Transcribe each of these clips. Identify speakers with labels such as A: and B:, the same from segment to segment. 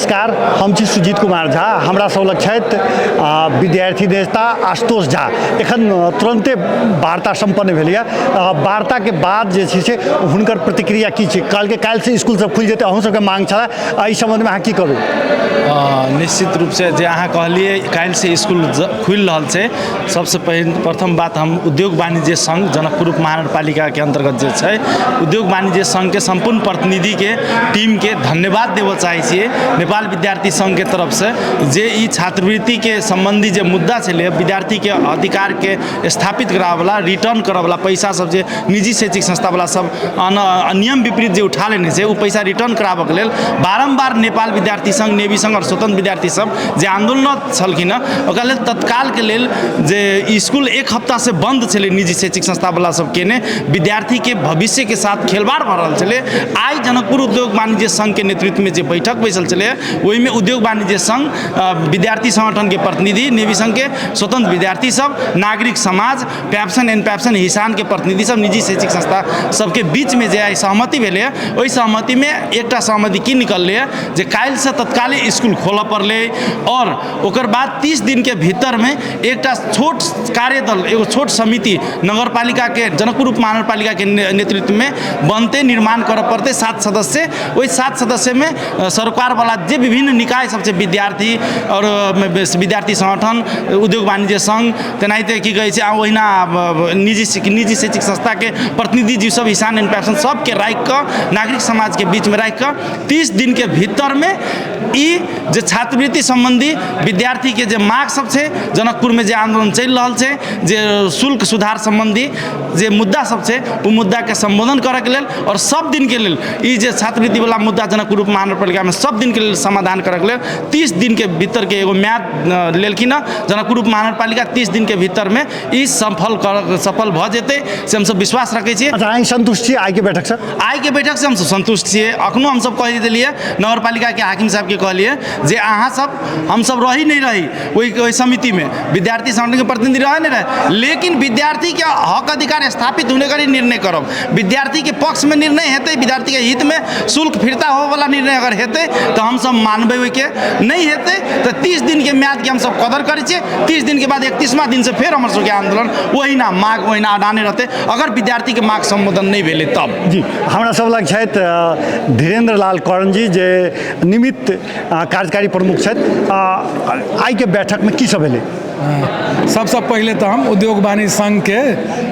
A: नमस्कार, हम छी सुजीत कुमार झा। हमरा सब लग छथि विद्यार्थी नेता आशुतोष झा। एखन तुरन्ते वार्ता सम्पन्न भेलैए। वार्ताके बाद जे छै से हुनकर प्रतिक्रिया की छै? कहलकै काल्हिसँ स्कूल सब खुलि जेतै, अहूँ सबके मांग छलै, एहि सम्बन्धमे अहाँ की कहबै?
B: निश्चित रूपसँ जे अहाँ कहलियै काल्हिसँ इसकुल खुलि रहल छै, सबसँ पहिल प्रथम बात हम उद्योग वाणिज्य संघ जनकपुर उपमहानगरपालिकाके अन्तर्गत जे छै उद्योग वाणिज्य संघके सम्पूर्ण प्रतिनिधिके टीमके धन्यवाद देबऽ चाहै छियै नेपाल विद्यार्थी संघके तरफसँ, जे ई छात्रवृत्तिके सम्बन्धी जे मुद्दा छलै, विद्यार्थीके अधिकारके स्थापित कराबऽवला, रिटर्न करऽवला पैसा सब जे निजी शैक्षिक संस्थावला सब नियम विपरीत जे उठा लेने छै, ओ पैसा रिटर्न कराबऽके लेल बारम्बार नेपाल विद्यार्थी संघ, नेवी संघ आओर स्वतन्त्र विद्यार्थी सब जे आन्दोलनरत छलखिन हँ, ओकरा लेल तत्कालके लेल जे इसकुल एक हफ्तासँ बन्द छलै, निजी शैक्षिक संस्थावला सब केने विद्यार्थीके भविष्यके साथ खेलबाड़ भऽ रहल छलै। आइ जनकपुर उद्योग वाणिज्य संघके नेतृत्वमे जे बैठक बैसल छलै, ओहिमे उद्योग वाणिज्य संघ, विद्यार्थी संगठनके प्रतिनिधि, नेवी संघके स्वतन्त्र विद्यार्थी सब, नागरिक समाज, पैप्सन एंड पैप्सन हिसानके प्रतिनिधि सब, निजी शैक्षिक संस्था सबके बीचमे जे आइ सहमति भेलै, ओहि सहमतिमे एकटा सहमति की निकललै जे काल्हिसँ तत्काले इसकुल खोलऽ पड़लै आओर ओकर बाद 30 दिनके भीतरमे एकटा छोट कार्यदल, एगो छोट समिति नगरपालिकाके, जनकपुर उपमहानगरपालिकाके नेतृत्वमे बनतै, निर्माण करऽ पड़तै 7 सदस्य। ओहि 7 सदस्यमे सरकारवला जे विभिन्न निकाय सब छै, विद्यार्थी आओर विद्यार्थी संगठन, उद्योग वाणिज्य संघ, तेनाहिते की कहै छै आ ओहिना निजी शैक्षिक संस्थाके प्रतिनिधि जी सब, ईशान एंड पैप्सन सबके राखिकऽ, नागरिक समाजके बीचमे राखिकऽ 30 दिनके भीतरमे ई जे छात्रवृत्ति सम्बन्धी विद्यार्थीके जे माग सब छै, जनकपुरमे जे आन्दोलन चलि रहल छै, जे शुल्क सुधार सम्बन्धी जे मुद्दा सब छै, ओ मुद्दाके सम्बोधन करैके लेल आओर सब दिनके लेल ई जे छात्रवृत्तिवला मुद्दा जनकपुर उपमहानगरपालिकामे सब दिनके लेल समाधान करैके लेल 30 दिनके भीतरके एगो म्याद लेलखिन हँ जनकपुर उपमहानगरपालिका। 30 दिनके भीतरमे ई सफल भऽ जेतै से हमसब विश्वास रखै छियै।
A: अच्छा, अहाँ सन्तुष्ट छी आइके बैठकसँ?
B: आइके बैठकसँ हमसब सन्तुष्ट छियै। अखनो हमसब कहि देलियै नगरपालिकाके हाकिम साहबके, कहलियै जे अहाँ सब, हमसब रही नहि रही ओहि समितिमे, विद्यार्थी संगठनके प्रतिनिधि रहे नहि रहे, लेकिन विद्यार्थीके हक अधिकार स्थापित होने करी निर्णय करब, विद्यार्थीके पक्षमे निर्णय हेतै, विद्यार्थीके हितमे शुल्क फिर्ता होबऽवला निर्णय अगर हेतै तऽ हमसब मानबै ओहिके, नहि हेतै तऽ 30 दिनके म्यादके हमसब कदर करै छियै। 30 दिनके बाद 31वां दिनसँ फेर हमर सबके आन्दोलन ओहिना माग ओहिना अडाने रहतै अगर विद्यार्थीके माग सम्बोधन नहि भेलै तब।
A: जी, हमरा सब लग छथि धीरेन्द्र लाल कर्ण जी, जे निमित्त कार्यकारी प्रमुख छथि। आइके बैठकमे की सब भेलै?
C: सबसँ पहिले तऽ हम उद्योग वाणिज्य संघके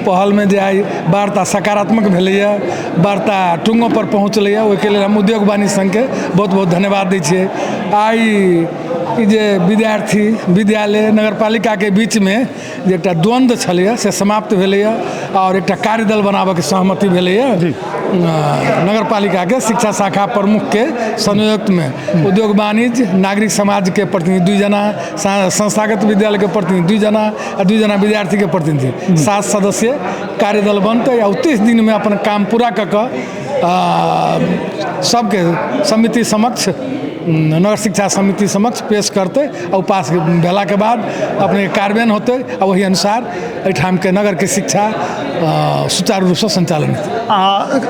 C: पहलमे जे आइ वार्ता सकारात्मक भेलैए, वार्ता टुङ्गोपर पहुँचलैए, ओहिके लेल हम उद्योग वाणिज्य संघके बहुत बहुत धन्यवाद दै छियै। आइ ई जे विद्यार्थी विद्यालय नगरपालिकाके बीचमे जे एकटा द्वन्द्व छलैए से समाप्त भेलैए आओर एकटा कार्यदल बनाबऽके सहमति भेलैए। नगरपालिकाके शिक्षा शाखा प्रमुखके संयोजकमे उद्योग वाणिज्य नागरिक समाजके प्रतिनिधि 2 जना, संस्थागत विद्यालयके प्रतिनिधि 2 जना आ 2 जना विद्यार्थीके प्रतिनिधि, 7 सदस्य कार्यदल बनतै आ 30 दिनमे अपन काम पूरा कऽ कऽ सबके समिति समक्ष, नगर शिक्षा समिति समक्ष पेश करतै आ ओ पास भेलाके बाद अपने कार्यान्वयन होतै आ ओहि अनुसार एहिठामके नगरके शिक्षा सुचारू रूपसँ सञ्चालन हेतै।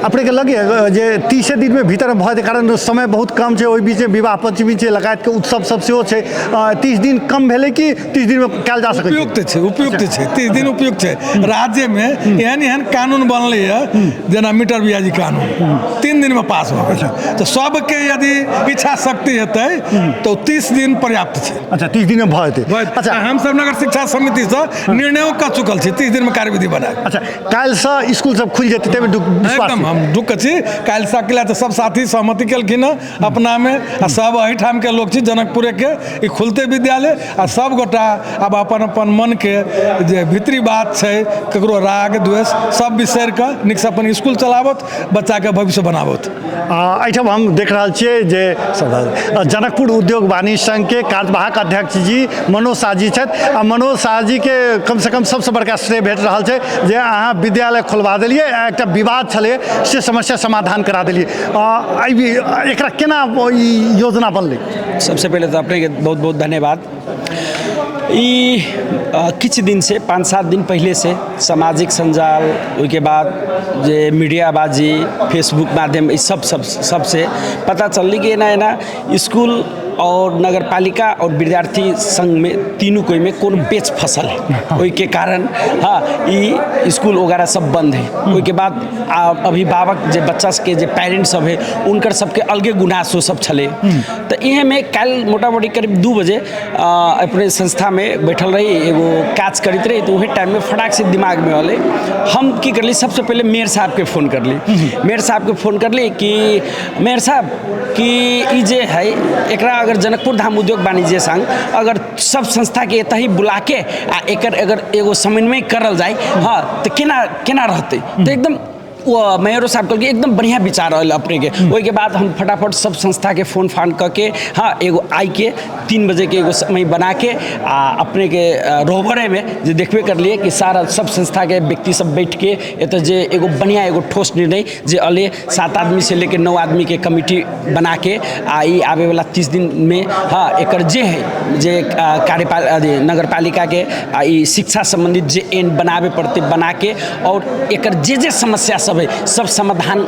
A: अपनेके लगैए जे 30 दिनमे भीतर भऽ जेतै? कारण समय बहुत कम छै, ओहि बीचमे विवाह पञ्चमी छै, लगायतके उत्सव सब सेहो छै। 30 दिन कम भेलै कि 30 दिनमे कयल जा सकै छै?
C: उपयुक्त छै, उपयुक्त छै, 30 दिन उपयुक्त छै। राज्यमे एहन एहन कानून बनलैए जेना मीटर ब्याजी कानून 3 दिनमे पास भऽ गेल, तऽ सबके यदि इच्छा शक्ति हेतै तऽ 30 दिन पर्याप्त छै।
A: अच्छा, 30 दिनमे भऽ जेतै।
C: भऽ जेतै।
A: अच्छा,
C: हमसब नगर शिक्षा समितिसँ निर्णयो कऽ चुकल छी 30 दिनमे कार्यविधि बनायब।
A: अच्छा, काल्हिसँ इसकुल सब खुलि जेतै ताहिमे विश्वास
C: एकदम
A: छै?
C: हम दुःख छी। काल्हिसँ अकेला तऽ सब साथी सहमति केलखिन हँ अपनामे आ सब एहिठामके लोक छी जनकपुरेके, ई खुलतै विद्यालय आ सब गोटा आब अपन अपन मनके जे भीतरी बात छै, ककरो राग द्वेष सब बिसरि कऽ नीकसँ अपन इसकुल चलाबत, बच्चाके भविष्य बनाबत।
A: एहिठाम हम देख रहल छियै जे जनकपुर उद्योग वाणिज्य संघके कार्यवाहक अध्यक्ष जी मनोज शाह जी छथि आ मनोज शाह जीके कमसँ कम सबसँ बड़का श्रेय भेट रहल छै जे अहाँ विद्यालय खोलवा देलियै आ एकटा विवाद छलै से समस्या समाधान करा देलियै। एकरा केना ई योजना बनलै?
D: सबसँ पहिले तऽ अपनेके बहुत बहुत धन्यवाद। ई किछु दिनसँ 5-7 दिन पहिलेसँ सामाजिक सञ्जाल, ओहिके बाद जे मीडियाबाजी, फेसबुक माध्यम, ई सब सबसँ पता चललै कि एना एना इसकुल और नगरपालिका और विद्यार्थी संघमे तीनू कोइमे कोनो बेच फसल है, ओहिके कारण हाँ ई स्कूल वगैरह सब बंद है। ओहिके बाद अभिभावक जे बच्चा सबके जे पेरेंट्स सब है उनकर सबके अलगे गुनासो सब छलै। तऽ इहेमे काल्हि मोटा मोटी करीब 2 बजे अपने संस्थामे बैठल रही, एगो काज करैत रही, तऽ उहे टाइममे फटाक से दिमागमे अलै। हम की करली, सबसे पहिले मेयर साहबके फोन करली। मेयर साहबके फोन करली कि मेयर साहब कि ई जे है एकरा अगर जनकपुर धाम उद्योग वाणिज्य संघ अगर सब संस्थाके एतऽ ही बुलाके आ एकर अगर एगो समन्वय करल जाय हाँ तऽ केना केना रहतै। तऽ एकदम ओ मेयरो साहब कहलकै एकदम बढ़िआँ विचार रहल अपनेके। ओहिके बाद हम फटाफट सब संस्थाके फोन फान कऽ के हाँ एगो आइके 3 बजेके एगो समय बनाके आ अपनेके रोहबरेमे जे देखबे करलियै कि सारा सब संस्थाके व्यक्ति सब बैठके एतऽ जे एगो बढ़िआँ एगो ठोस निर्णय जे अले 7 आदमी से लेके 9 आदमीके कमिटी बनाके आ ई आबैवला 30 दिनमे हाँ एकर जे है जे कार्यपाल नगरपालिकाके आ ई शिक्षा सम्बन्धित जे एन बनाबे पड़तै बनाके और एकर जे जे समस्या सब है सब समाधान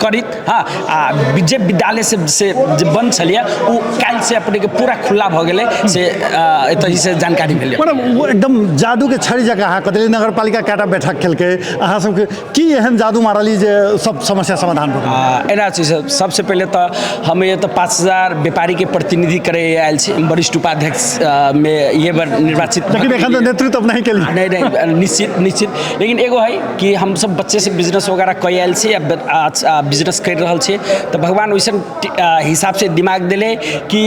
D: करित हाँ आ जे विद्यालय से जे बंद छलियै ओ काल्हि से अपनेके पूरा खुला भऽ गेलै से एतऽ से जानकारी भेलै।
A: मतलब ओ एकदम जादूके छड़ी जकाँ अहाँ कह नगरपालिका कएटा बैठक केलकै, अहाँ सबके की एहन जादू मारली जे सब समस्या समाधान भऽ गेल?
D: एना छै सर, सबसे पहिले तऽ हम एतऽ 5000 व्यापारीके प्रतिनिधि करे आयल छी, वरिष्ठ उपाध्यक्ष मे इहे बार निर्वाचित।
A: लेकिन एखन तऽ नेतृत्व अपने ही केलियै।
D: नहीं नहीं निश्चित निश्चित, लेकिन एगो है कि हम सब बच्चे से बिजनेस वगैरह कऽ आयल छी आ बिजनेस करि रहल छी, तऽ भगवान ओइसन हिसाब से दिमाग देले कि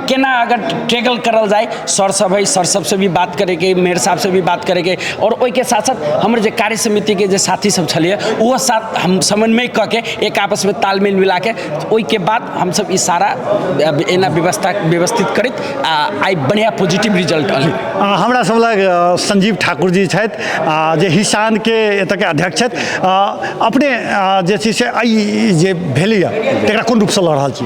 D: केना अगर ट्रैकल करल जाय। सर सब है, सर सबसे भी बात करैके, मेयर साहब से भी बात करैके और ओहिके साथ साथ हमर जे कार्य समितिके जे साथी सब छलियै ओहो साथ हम समन्वय कऽ के एक आपसमे तालमेल मिलाके ओहिके बाद हमसब ई सारा एना व्यवस्था व्यवस्थित करैत आ आइ बढ़िआँ पॉजिटिव रिजल्ट अलै।
A: हमरा सब लग संजीव ठाकुर जी छथि जे हिसानके एतऽके अध्यक्ष छथि। अपने जे छै से आइ जे भेलैए तकरा कोन रूपसँ लऽ रहल छी?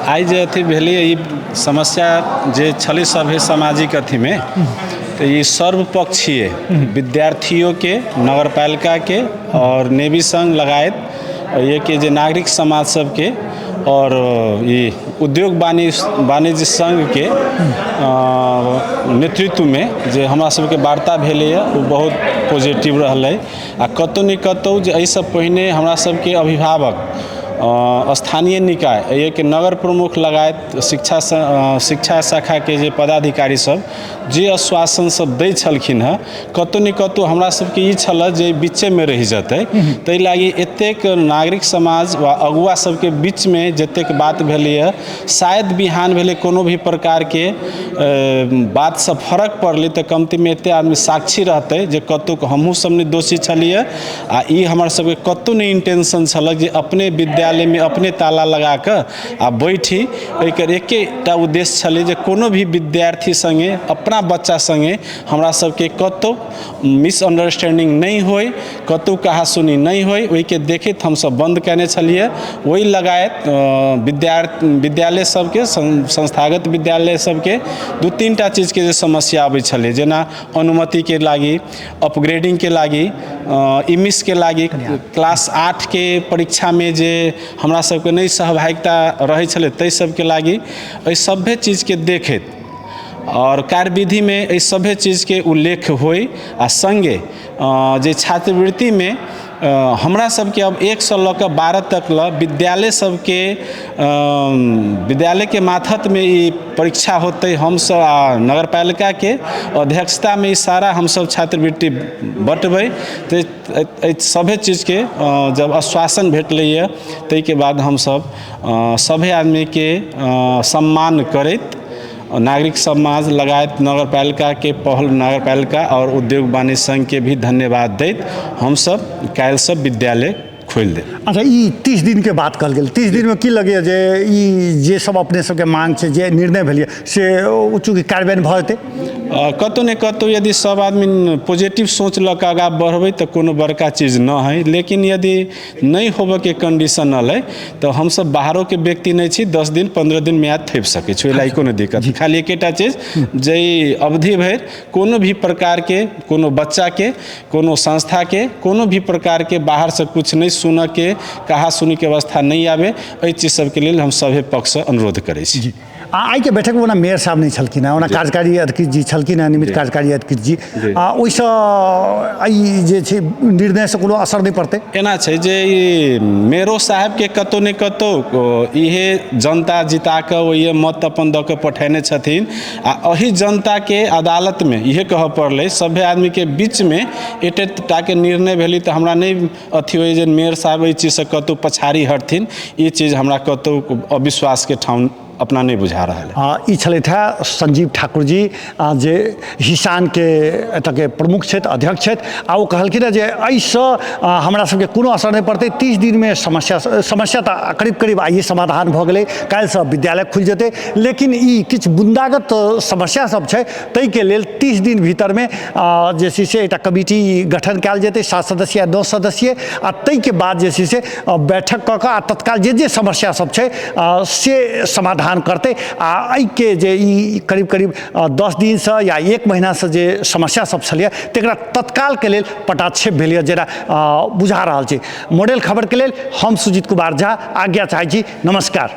E: आइ जे अथी भेलैए ई समस्या जे छलै सभे सामाजिक अथीमे, तऽ ई सर्वपक्षीय विद्यार्थियों के, नगरपालिकाके और नेवी संघ लगायत के जे नागरिक समाज सबके और ई उद्योग वाणिज्य संघके नेतृत्वमे जे हमरा सबके वार्ता भेलैए ओ बहुत पॉजिटिव रहलै। आ कतहु ने कतहु जे एहिसँ पहिने हमरा सबके अभिभावक स्थानीय निकाय एहिके नगर प्रमुख लगायत शिक्षा शाखाके जे पदाधिकारी सब जे आश्वासन सब दै छलखिन हँ, कतहु ने कतहु हमरा सबके ई छल जे बीचेमे रहि जेतै। ताहि लागि एतेक नागरिक समाज वा अगुआ सबके बीचमे जतेक बात भेलैए, शायद बिहान भेलै कोनो भी प्रकारके बातसँ फरक पड़लै तऽ कमतीमे एतेक आदमी साक्षी रहतै जे कतहु हमहूँ सब नहि दोषी छलियै आ ई हमर सबके कतहु नहि इंटेंशन छल जे अपने विद्यालयमे अपने ताला लगा कऽ आ बैठी। एकर एकेटा उद्देश्य छलै जे कोनो भी विद्यार्थी सङ्गे अपना बच्चा सङ्गे हमरा सबके कतहु मिसअंडरस्टैंडिंग नहि होइ, कतहु कहासुनी नहि होइ, ओहिके देखैत हमसब बंद कयने छलियै। ओहि लगायत विद्यालय सबके संस्थागत विद्यालय सबके 2-3 टा चीजके जे समस्या अबै छलै, जेना अनुमतिके लागि, अपग्रेडिंगके लागि, इमिसके लागि, क्लास 8 के परीक्षामे जे हमरा सबके नहि सहभागिता रहै छलै ताहि सबके लागि, एहि सभे चीजके देखैत और कार्यविधिमे एहि सभे चीजके उल्लेख होइ। आ सङ्गे जे छात्रवृत्तिमे हमरा सबके अब 1 से लऽ कऽ 12 तक ल विद्यालय सबके विद्यालयके माथतमे ई परीक्षा होतै, हमसब आ नगरपालिकाके अध्यक्षतामे ई सारा हमसब छात्रवृत्ति बँटबै। तऽ एहि सभे चीजके जब आश्वासन भेटलैए ताहिके बाद हमसब सभे आदमीके सम्मान करैत नागरिक समाज लगायत नगरपालिका के पहल नगरपालिका और उद्योग वाणिज्य संघ के भी धन्यवाद दैत हमसब काल्हिसँ विद्यालय खोलि देब।
A: अच्छा, ई 30 दिनके बात कहल गेल, 30 दिनमे की लगैए जे ई जे सब अपने सबके मांग छै, जे निर्णय भेलै से ओ चूँकि कार्यान्वयन भऽ जेतै?
E: कतहु ने कतहु यदि सब आदमी पॉजिटिव सोच लऽ कऽ आगाँ बढ़बै तऽ कोनो बड़का चीज न है, लेकिन यदि नहि होबऽके कंडीशन अलै तऽ हमसब बाहरोके व्यक्ति नहि छी, 10 दिन 15 दिन म्याद थोपि सकै छी, ओहि लागि कोनो दिक्कत नहि। खाली एकेटा चीज जे अवधि भरि कोनो भी प्रकारके कोनो बच्चाके कोनो संस्थाके कोनो भी प्रकारके बाहरसँ किछु नहि सुनऽके कहा सुनीके अवस्था नहि आबै, एहि चीज सबके लेल हम सभे पक्षसँ अनुरोध करै छी।
A: जी। आ आइके बैठकमे ओना मेयर साहब नहि छलखिन हेँ, ओना कार्यकारी अधिकृत जी छलखिन हेँ, निमित्त कार्यकारी अधिकृत जी। आ ओहिसँ एहि जे छै निर्णयसँ कोनो असर नहि पड़तै?
E: एना छै जे ई मेयरो साहेबके कतहु ने कतहु इहे जनता जिता कऽ ओहिए मत अपन दऽ कऽ पठेने छथिन आ एहि जनताके अदालतमे इहे कहऽ पड़लै सभे आदमीके बीचमे एते टाके निर्णय भेलै, तऽ हमरा नहि अथी होइए जे मेयर साहब एहि चीजसँ कतहु पछाड़ी हटथिन। ई चीज हमरा कतहु अविश्वासके ठाउँ अपना नहि बुझा रहल है।
A: ई छलथि हेँ संजीव ठाकुर जी, जे हिसानके एतऽके प्रमुख छथि, अध्यक्ष छथि, आ ओ कहलखिन हेँ जे एहिसँ हमरा सबके कोनो असर नहि पड़तै। 30 दिनमे समस्या तऽ करीब करीब आइए समाधान भऽ गेलै, काल्हिसँ विद्यालय खुलि जेतै, लेकिन ई किछु बुन्दागत समस्या सब छै, ताहिके लेल 30 दिन भीतरमे जे छै से एकटा कमिटी गठन कयल जेतै, 7 सदस्यीय 9 सदस्यीय, आ ताहिके बाद जे छै से बैठक कऽ कऽ आ तत्काल जे जे समस्या सब छै से समाधान करतै। आ एहिके जे ई करीब करीब 10 दिनसँ या 1 महीनासँ जे समस्या सब छलैए तकरा तत्कालके लेल पटाक्षेप भेलैए जेना बुझा रहल छै। मॉडल खबरके लेल हम सुजीत कुमार झा आज्ञा चाहै छी। नमस्कार।